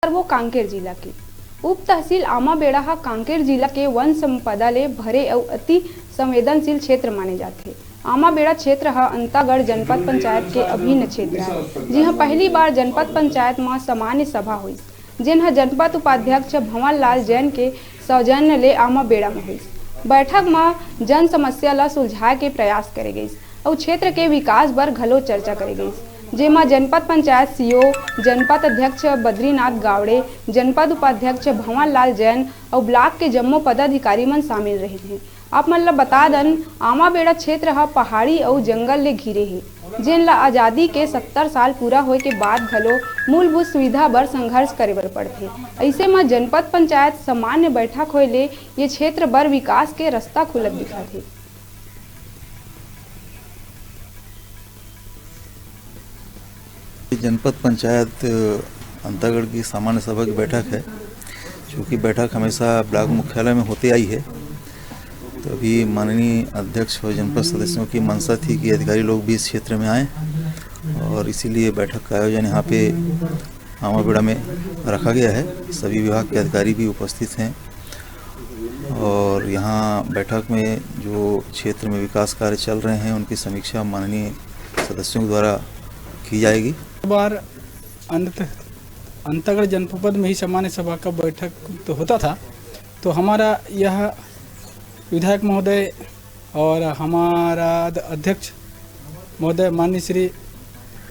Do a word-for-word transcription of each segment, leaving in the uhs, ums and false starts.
करबो कांकेर जिला के। उप तहसील आमाबेड़ा ह कांकेर जिला के वन संपदा ले भरे अउ अति संवेदनशील क्षेत्र माने जाथे। आमाबेड़ा क्षेत्र ह अंतागढ़ जनपद पंचायत के अभिन्न क्षेत्र आय, जिहां पहली बार जनपद पंचायत म सामान्य सभा होइस, जेन ह जनपद उपाध्यक्ष भंवर लाल जैन के सौजन्य ले आमाबेड़ा म होइस। बैठक म जन समस्या ल सुलझाए के प्रयास करे गइस अउ क्षेत्र के विकास बर घलो चर्चा करे गइस, जेमा जनपद पंचायत सीओ, जनपद अध्यक्ष बद्रीनाथ गावड़े, जनपद उपाध्यक्ष भंवर लाल जैन अउ ब्लॉक के जम्मो पदाधिकारी मन शामिल रहिन हे। आप मन ल बता दन, आमाबेड़ा क्षेत्र ह पहाड़ी अउ जंगल ले घिरे हे, जेन ल आजादी के सत्तर साल पूरा होए के बाद घलो मूलभूत सुविधा बर संघर्ष करे बर पड़थे। अइसे म जनपद पंचायत सामान्य बैठक होए ले ये क्षेत्र बर विकास के रस्ता खुलत दिखत हे। जनपद पंचायत अंतागढ़ की सामान्य सभा की बैठक है। चूँकि बैठक हमेशा ब्लॉक मुख्यालय में होते आई है, तो अभी माननीय अध्यक्ष और जनपद सदस्यों की मंशा थी कि अधिकारी लोग भी इस क्षेत्र में आएँ, और इसीलिए बैठक का आयोजन यहाँ पे आमाबेड़ा में रखा गया है। सभी विभाग के अधिकारी भी उपस्थित हैं और यहाँ बैठक में जो क्षेत्र में विकास कार्य चल रहे हैं, उनकी समीक्षा माननीय सदस्यों के द्वारा की जाएगी। बार अंत अंतागढ़ जनपद में ही सामान्य सभा का बैठक तो होता था, तो हमारा यह विधायक महोदय और हमारा अध- अध्यक्ष महोदय माननीय श्री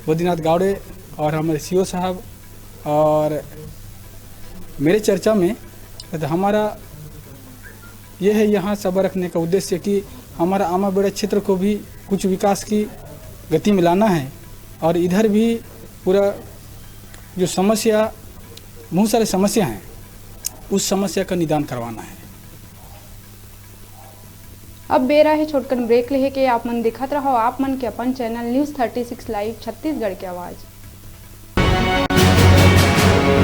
बद्रीनाथ गावड़े और हमारे सीओ साहब और मेरे चर्चा में, तो हमारा यह है यहाँ सभा रखने का उद्देश्य कि हमारा आमाबेड़ा क्षेत्र को भी कुछ विकास की गति में लाना है और इधर भी पूरा जो समस्या, बहुत सारे समस्या हैं, उस समस्या का निदान करवाना है। अब बेरा हे छोटकन ब्रेक लेहे के। आप मन देखत रहो आप मन के अपन channel news thirty six live Chhattisgarh के आवाज।